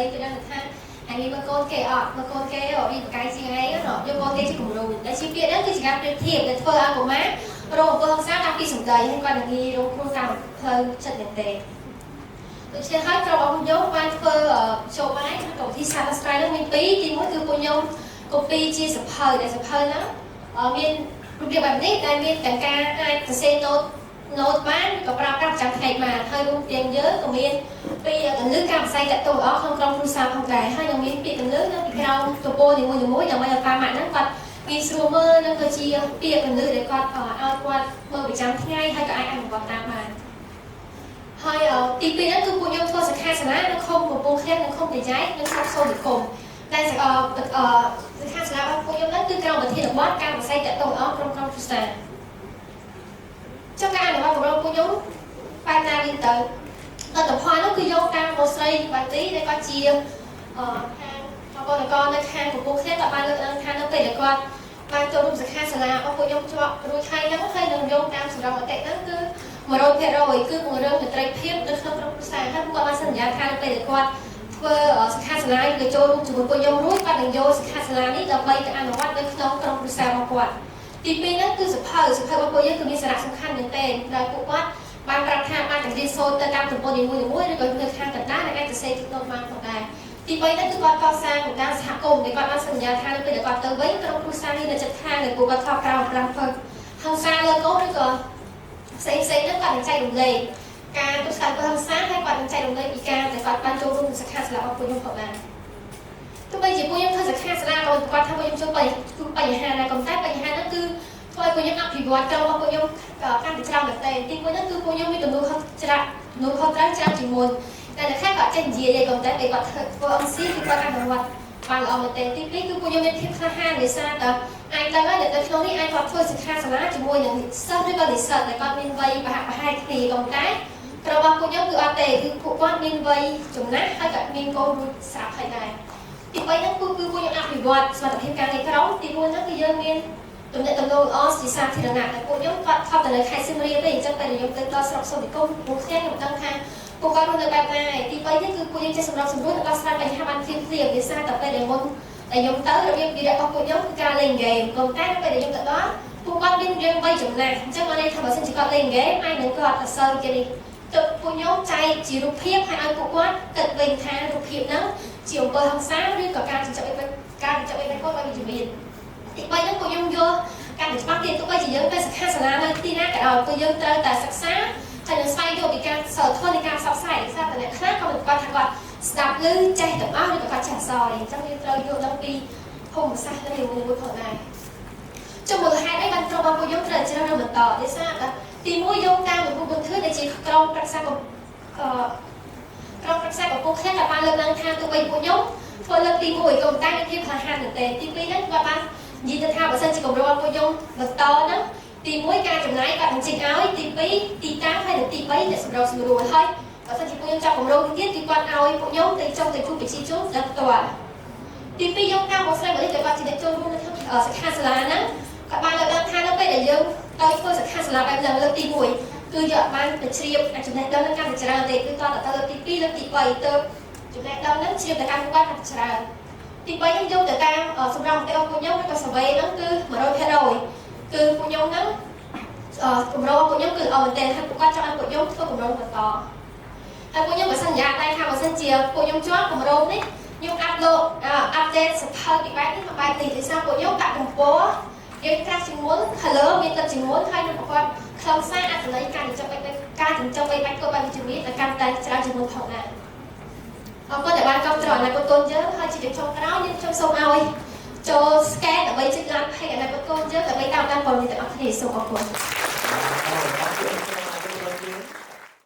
ដីគេដឹងថាហើយមានមើលកូនគេអត់មើលកូនគេវាបកាយជាងឯងណោះយកកូនគេជាគំរូតែជាពាក្យហ្នឹងគឺជាការប្រៀបធៀបដែលធ្វើឲ្យកុមាររងអំពើហិង្សាតាមពីសម្ដីហើយគាត់នឹងងាយរងគ្រោះតាមផ្លូវចិត្តមែនទេដូច្នេះហើយក្រុមរបស់ខ្ញុំបានធ្វើចូលបាយក្នុងកម្មវិធីសាស្ត្រស្រាយនឹងមានពីរទីមួយគឺពួកខ្ញុំ copy ជាសៀវភៅដែលសៀវភៅហ្នឹងមានរបៀបបែបនេះដែលមានទាំងការអាចសរសេរ note បានក៏ប្រើប្រាស់ប្រចាំថ្ងៃបានហើយរួមទាំងយើងក៏មានពីកលឹះការផ្សាយតទៅអស់ក្នុងក្រុមគ្រួសារផងដែរហើយនឹងមានពាក្យកលឹះនៅពីក្រោមទំព័រនីមួយៗដើម្បីឲ្យប៉ាម៉ាក់ហ្នឹងគាត់ងាយស្រួលមើលនិងក៏ជាពាក្យកលឹះដែលគាត់ឲ្យគាត់មើលប្រចាំថ្ងៃហើយក៏អាចអនុវត្តតាមបានហើយទី2ហ្នឹងគឺពួកខ្ញុំធ្វើសិក្ខាសាលានៅឃុំកំពង់ឃ្លាំងនិងឃុំតាយ៉ៃនិងស្រុកសូនិគមតែសិក្ខាសាលារបស់ពួកខ្ញុំហ្នឹងគឺក្រោមប្រធានបទការផ្សាយតទៅអស់ក្រុមក្រុមគ្រួសារចុះការអនុវត្តកម្រងពួកខ្ញុំបែបណាវិញទៅលទ្ធផលនោះគឺយកតាមមកស្រីបាទីដែលគាត់ជាអឺខាងបកនកនៅខាងកំពង់ឃ្លាំងគាត់បានលើកឡើងថានៅពេលដែលគាត់បានចូលរួមសិក្ខាសាលារបស់ពួកខ្ញុំជាប់រួចហើយហ្នឹងហើយនឹងយកតាមសម្រាប់មតិហ្នឹងគឺ100%គឺពង្រឹងមត្រីភាពនៅក្នុងក្រុមគ្រួសារហើយគាត់បានសន្យាថានៅពេលដែលគាត់ធ្វើសិក្ខាសាលាឬចូលរួមជាមួយពួកខ្ញុំរួចគាត់នឹងយកសិក្ខាសាលានេះដើម្បីទៅអនុវត្តនៅក្នុងក្រុមគ្រួសាររបស់គាត់ទី2ហ្នឹងគឺសៀវភៅសៀវភៅរបស់ពួកយើងគឺមានសារៈសំខាន់មែនទែនដែលពួកគាត់បានប្រាប់ថាបានតែរៀនសូត្រទៅតាមទំព័រនីមួយៗឬក៏នៅខាងកណ្ដាលនិងអាចសរសេរទីណូតបានផងដែរទី3ហ្នឹងគឺគាត់កសាងបណ្ដាសហគមន៍ដែលគាត់បានសន្យាថានៅពេលដែលគាត់ទៅវិញក្រុមគ្រួសារនេះនៅចិត្តខាងដែលពួកគាត់ធ្លាប់ក្រោមប្រាំធ្វើហិង្សាលើកូនឬក៏ផ្សេងផ្សេងហ្នឹងគាត់នឹងចែករំលែកការទប់ស្កាត់ហិង្សាហើយគាត់នឹងចែករំលែកពីការដែលគាត់បានចូលរួមសិក្ខាសាលារបស់ពួកខ្ញុំផងដែរទោះបីជាពួកខ្ញុំធ្វើសិក្ខាសាលាក៏គាត់ថាពួកខ្ញុំជួបបញ្ហាដែរក៏តែបញ្ហាហ្នឹងគឺធ្វើឲ្យពួកខ្ញុំអភិវឌ្ឍក្រុមរបស់ពួកខ្ញុំកាន់តែច្រើនមែនទែនទីមួយហ្នឹងគឺពួកខ្ញុំមានទំនួលខុសច្រើនទំនួលខុសត្រូវច្រើនជាងមុនតែអ្នកខ្លះគាត់ចេះនិយាយឯងក៏តែពេលគាត់ធ្វើ MC គឺគាត់អនុវត្តបានល្អមែនទែនទីពីរគឺពួកខ្ញុំមានភាពក្លាហានដោយសារតែអាចទៅហើយនៅក្នុងនេះអាចគាត់ធ្វើសិក្ខាសាលាជាមួយនឹងសិស្សឬក៏និស្សិតដែលគាត់មានវ័យប្រហាក់ប្រហែលគ្នាក៏តែក្រុមរបស់ពួកខ្ញុំគឺអត់ទេគឺពួកគាត់មានវ័យចំណាស់ហើយក៏មានកូនរួចស្រាប់ហើយដែរទី3ហ្នឹងគឺគឺពួកខ្ញុំអភិវឌ្ឍសមត្ថភាពការងារក្រុមទី4ហ្នឹងគឺយើងមានទំនាក់ទំនងល្អជាសាធារណៈតែពួកខ្ញុំគាត់ថប់ទៅនៅខេត្តសៀមរាបទេអញ្ចឹងតែខ្ញុំទៅដល់ស្រុកសូនិគមពួកខ្ញុំខ្ញុំដឹងថាពួកគាត់រស់នៅបែបណាទី3នេះគឺពួកយើងចេះសម្របសម្រួលនិងដោះស្រាយបញ្ហាបានភ្លាមភ្លាមដោយសារតែពេលដែលមុនដែលខ្ញុំទៅរបៀបវីរៈរបស់ពួកខ្ញុំគឺការលេងហ្គេមក៏តែពេលដែលខ្ញុំទៅដល់ពួកគាត់មានរឿងបីចំណាស់អញ្ចឹងអត់ន័យថាបើសិនជាគាត់លេងហ្គេមអាចនឹងគាត់អត់សូវគេនេះទៅពួកខ្ញុំចែកជារូបភាពហើយឲ្យពួកគាត់គិតវិញថារូបភាពហ្នឹងជាអំពើហិង្សាឬក៏ការចិញ្ចឹមអីការចិញ្ចឹមអីបែបគាត់ឲ្យវិជ្ជមានទី3ហ្នឹងពួកខ្ញុំយល់កាន់តែច្បាស់ទៀតទោះបីជាយើងទៅសិក្ខាសាលានៅទីណាក៏ដោយគឺយើងត្រូវតែសិក្សាហើយនឹងស្វែងយល់ពីការសិលធម៌នៃការផ្សព្វផ្សាយដោយសារតែអ្នកខ្លះក៏មិនគាត់ថាគាត់ស្ដាប់ឮចេះទាំងអស់ឬក៏គាត់ចេះអក្សរអញ្ចឹងយើងត្រូវយល់ដឹងពីភូមិសាស្ត្រនឹងមួយមួយផងដែរចុះមូលហេតុអីបានក្រុមរបស់ពួកយើងត្រូវជ្រើសរើសបន្តដោយសារតែទីមួយយោងតាមលោកគ្រូប៊ុនធឿនដែលជាក្រុមប្រឹក្សាអឺក្រុមប្រឹក្សាកំពូលឃ្លាំងក៏បានលើកឡើងថាទោះបីពួកខ្ញុំធ្វើលើកទី1ក៏តែមានភាពក្លាហានមែនទែនទី2ហ្នឹងគាត់បាននិយាយទៅថាបើសិនជាគម្រោងពួកខ្ញុំបន្តហ្នឹងទី1ការចំណាយគាត់បញ្ចេញឲ្យទី2ទីតាំងហើយនិងទី3អ្នកសម្របសម្រួលហើយបើសិនជាពួកខ្ញុំចាប់គម្រោងនេះទៀតគឺគាត់ឲ្យពួកខ្ញុំទៅចុះទៅជួបប្រជាជនស្ដាប់ផ្ទាល់ទី2យកតាមមកស្រីមកនេះដែលគាត់ជាអ្នកចូលរួមនៅក្នុងសិក្ខាសាលាហ្នឹងគាត់បានលើកឡើងថានៅពេលដែលយើងទៅធ្វើសិក្ខាសាលាបែបហ្នឹងលើកទី1គឺយកបានទៅជ្រាបចំណេះដឹងហ្នឹងកាន់តែច្រើនទេគឺតទៅលើកទី2លើកទី3ទៅចំណេះដឹងហ្នឹងជ្រាបទៅកាន់គាត់កាន់តែច្រើនទី3ហ្នឹងយកទៅតាមសម្រាប់មតិរបស់ពួកខ្ញុំឬក៏ survey ហ្នឹងគឺ100%គឺពួកខ្ញុំហ្នឹងគម្រោងរបស់ពួកខ្ញុំគឺល្អមែនទែនហើយពួកគាត់ចង់ឲ្យពួកខ្ញុំធ្វើគម្រោងបន្តហើយពួកខ្ញុំក៏សន្យាដែរថាបើសិនជាពួកខ្ញុំជាប់គម្រោងនេះខ្ញុំ upload update សៀវភៅពីបែបនេះមកបែបនេះដោយសារពួកខ្ញុំដាក់ទំព័រយើងក្រាស់ជាងមុន color មានទឹកជាងមុនហើយនឹងប្រកបខ្លឹមសារអត្ថន័យការចិញ្ចឹមបីការចិញ្ចឹមបីបាច់កូនបែបវិជ្ជមានតែកាន់តែច្រើនជាងមុនផងដែរអរគុណដែលបានគ្រប់គ្រងអនាគតកូនយើងហើយជាចុងក្រោយយើងខ្ញុំសូមឲ្យចូល scan ដើម្បីចុច like page អនាគតកូនយើងដើម្បីតាមដានព័ត៌មានទាំងអស់គ្នាសូមអរគុណ។